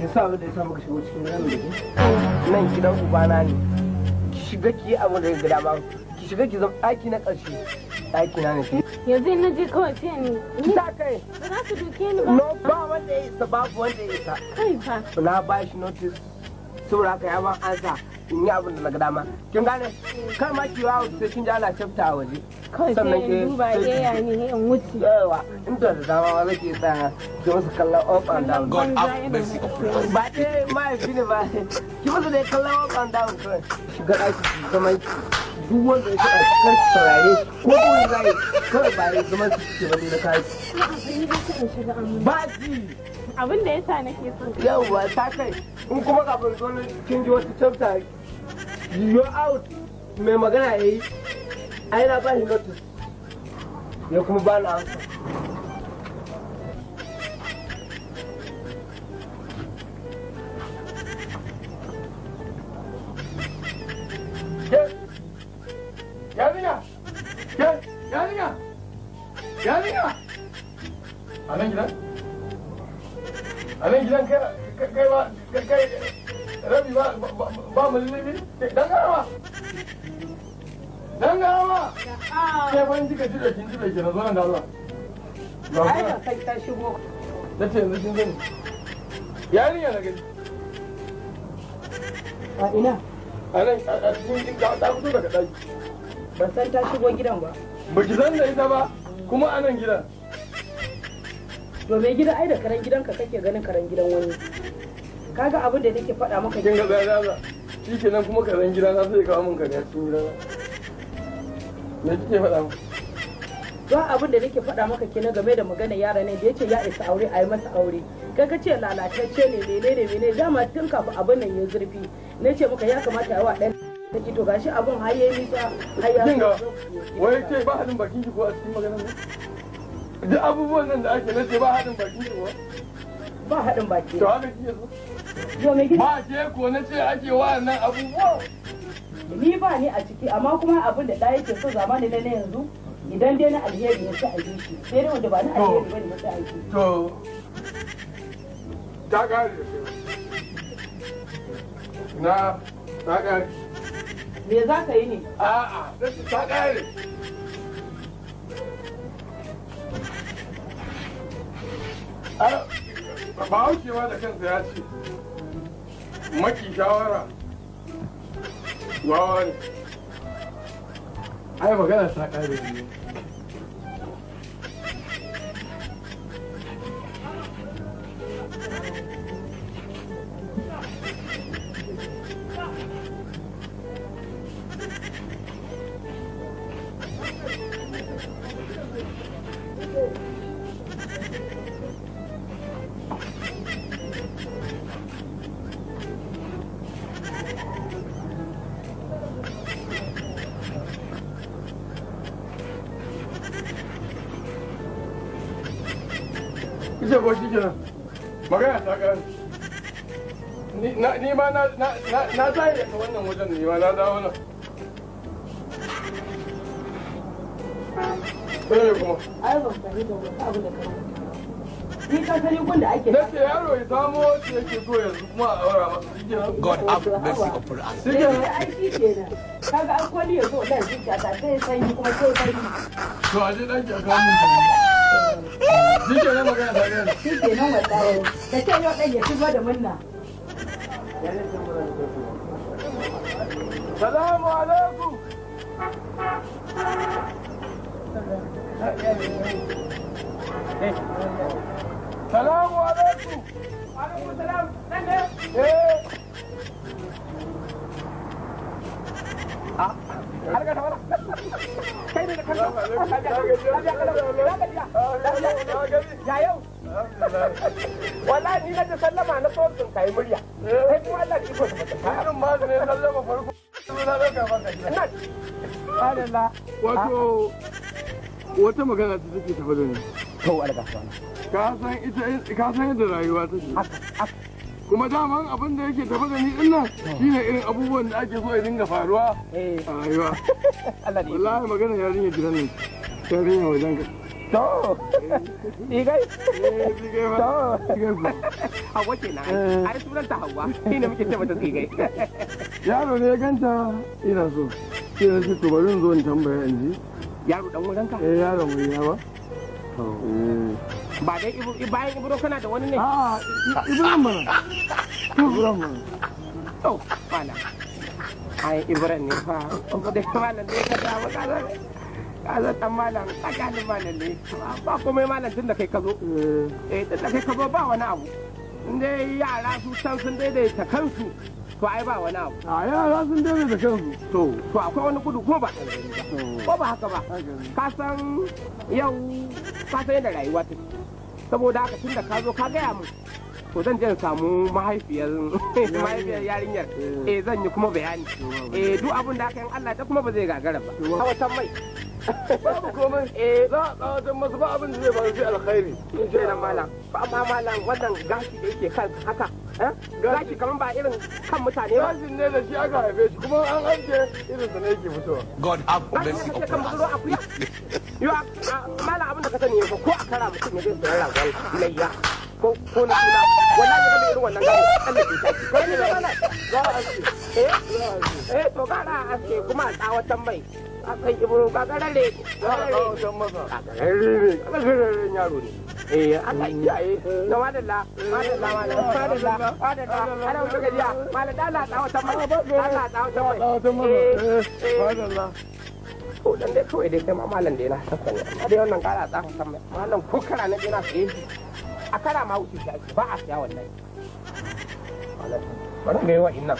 Kin sa abin da ya sa muka shigo cikin gidan da ke? Nan gidan ubana ne. Ki shiga ki yi abin da ya ga dama. Ki shiga ki zama ɗaki na ƙarshe. Ɗaki na ne. Yanzu in na je kawai sai ni. Ki sa kai. Ba za su duke ni ba. No, ba wanda ya isa, babu wanda ya isa. Kai fa. Na ba shi notice. Saboda haka ya ban ansa in yi abin da na ga dama. Kin gane? Kar ma ki yawo sai kin ji ana chapter a waje. Kawai sai in duba ya ne in wuce. Yawa, in da dama ma zaki tsaya ki musu kallon up and down. God have mercy upon us. Ba dai mahaifi ne ba, ki musu dai kallon up and down kawai. Shiga ɗaki ki zama ki. Duk wanda ya shiga ki kar ki saurare shi ko wani zai kawai ba ya zama ki ke wani na kaji. Ni dai sai in shiga amma. Ba ji. Abin da yasa nake son ka. Yawwa, ta kai. In kuma kafin zo na kin ji wata chapter, you're out. Mai magana ya yi, ai na ba shi notice. Ya kuma ba na amsa. Ke! Yarinya! Ke! Yarinya! Yarinya! A nan gidan? A nan gidan kai ba kai rabi ba ba mu lullubi? Dan garama! Dan garama! Ke fa in kika jibe kin jibe kenan, zo nan da Allah. Ai da kai ta shigo. Na ce yanzu kin sani. Yarinya na gani. A ina? A nan a cikin ta fito daga ɗaki. Ban san ta shigo gidan ba. Ba ki san da ita ba kuma a nan gidan. To mai gida, ai da karen gidanka kake ganin karen gidan wani. Kaga abin da nake faɗa maka. Kin ga tsaya da shi kenan kuma karen gida na sai kawo min kare a cikin gidana. Me kike faɗa min? Ba abin da nake faɗa maka kenan game da magana yara ne da yace ya isa aure a yi masa aure. Kai ka ce lalatacce ne, menene menene. Dama tun kafin abin nan ya zurfi na ce maka ya kamata a yi wa ɗan take. To gashi abin har yayi nisa har ya Kin ga wai ke ba haɗin bakin ki ko a cikin maganar nan? Duk abubuwan nan da ake nace ba haɗin bakin ki ko? Ba haɗin baki. To haka kike so? Yo mai gida. Ba ke ko nace ake wa'annan abubuwan? Ni ba ni a ciki, amma kuma abin da ɗaya yake so zamani na yanzu, idan dai na alheri ne sai a yi shi, sai dai wanda ba na alheri bane ba sai a yi shi. To ta ƙare da kai. Na ta ƙare. Me za ka yi ne? A'a, nace ta ƙare. Bahaushe ma da kansa ya ce, maki shawara wawa ne. Ai magana ta ƙare ne. Ita ko shi kenan. Magana ta ƙare. Ni ma na tayi daga wannan wajen, ni ma na dawo nan. Eh kuma. Ai ban fahimta ba abin da ka rubuta. Ni ka sani gun da ake. Na ce yaro ya samo wacce yake so yanzu kuma a aura masa shi kenan. God have mercy upon us. Shi kenan. Ai shi kenan. Kaga an kwali ya zo nan zuciya ta sai sanyi kuma sai sanyi. To a je ɗaki a kawo mun tafi. Shi kenan, magana ta ƙare. Shi kenan wallahi. Ka ce yau ɗan ya shigo da murna. Salamu alaikum. Salamu alaikum. Alaikum salam. Nan ne? Eh. Har ka tawara. Kai ne da kanka. Ya yau. Wallahi ni na ji sallama na so sun kai murya. Kai kuma Allah da iko ta fata. Irin ma da ne sallama farko na ɗauka maka gida. Ina. Alhamdulillah. Wato wata magana ce take tafe da ni. To alga sana. Ka san ita, ka san yadda rayuwa take. Haka haka. Kuma daman abin da yake tafe da ni din nan shine irin abubuwan da ake so ya dinga faruwa a rayuwa. Allah da iko. Wallahi magana yarinya gidan nan. Yarinya wajen ka. To. Igai. Eh, tsigai ba. To. Tsigai ko. Hauwa kenan ai. Ai sunan ta Hauwa. Shi ne muke ce mata tsigai. Yaro ne ya ganta ina so. Sai na ce to bari in zo in tambaya in ji. Yaro dan wurin ka. Eh, yaron wuri na ba. Eh. Ba dai Ibro bayan Ibro kana da wani ne? A'a, Ibrahim mana. Ibrahim mana. To, malam. Ai Ibran ne fa. Ko dai malam ne ka samu ka san. Ka san dan malam, tsakanin malam ne. Ba komai malam tun da kai ka zo. Eh, Eh, tun da kai ka zo ba wani abu. In dai yara su can sun daidaita kansu, to ai ba wani abu. a yara sun daidaita kansu. To akwai wani gudu kuma ba tsanani ba. Ko ba haka ba? Haka ne. Ka san yau ka san yadda rayuwa take. Saboda haka tun da ka zo ka gaya min to zan je in samu mahaifiyar yarinyar. Eh, zan yi kuma bayani. Eh, duk abin da aka yi in Allah ta kuma ba zai gagara ba. A watan mai. Babu komai. Eh, Za a tsawatar masa ba abin da zai faru sai alkhairi. sai nan malam. Ba amma malam wannan gashi da yake kan haka. Eh? Gashi kaman ba irin kan mutane ba. Gashin ne da shi aka haife shi kuma an ajiye irin sa ne yake fitowa. God have Gashi mercy ne kake upon kan budurwa us. akuya. Yo, malam abin da ka sani fa ko a kara mutum ya zai sayan ragon layya ko na suna wallahi ga irin wannan gashi Allah ke saki. Kai ne malam. Za a aske. Eh? Eh, to gara a aske kuma a tsawatan mai. A kai Ibro gagarare. Za a tsawatar masa. Gagarare gagarare yaro ne. Eh, Allah ya kiyaye. Na madalla, madalla, madalla, madalla. Ana wuce gajiya. Malam da Allah tsawatan mai. Allah tsawatan mai. Tsawatar masa. Eh, Eh, madalla. To dan dai kawai dai kai ma malam da yana saka ne. Amma dai wannan kara tsawatan mai. Malam ko kara na je na saye shi. A kara ma wuce shi ake ba a siya wallahi. Malam, bari ga yi wa'innan.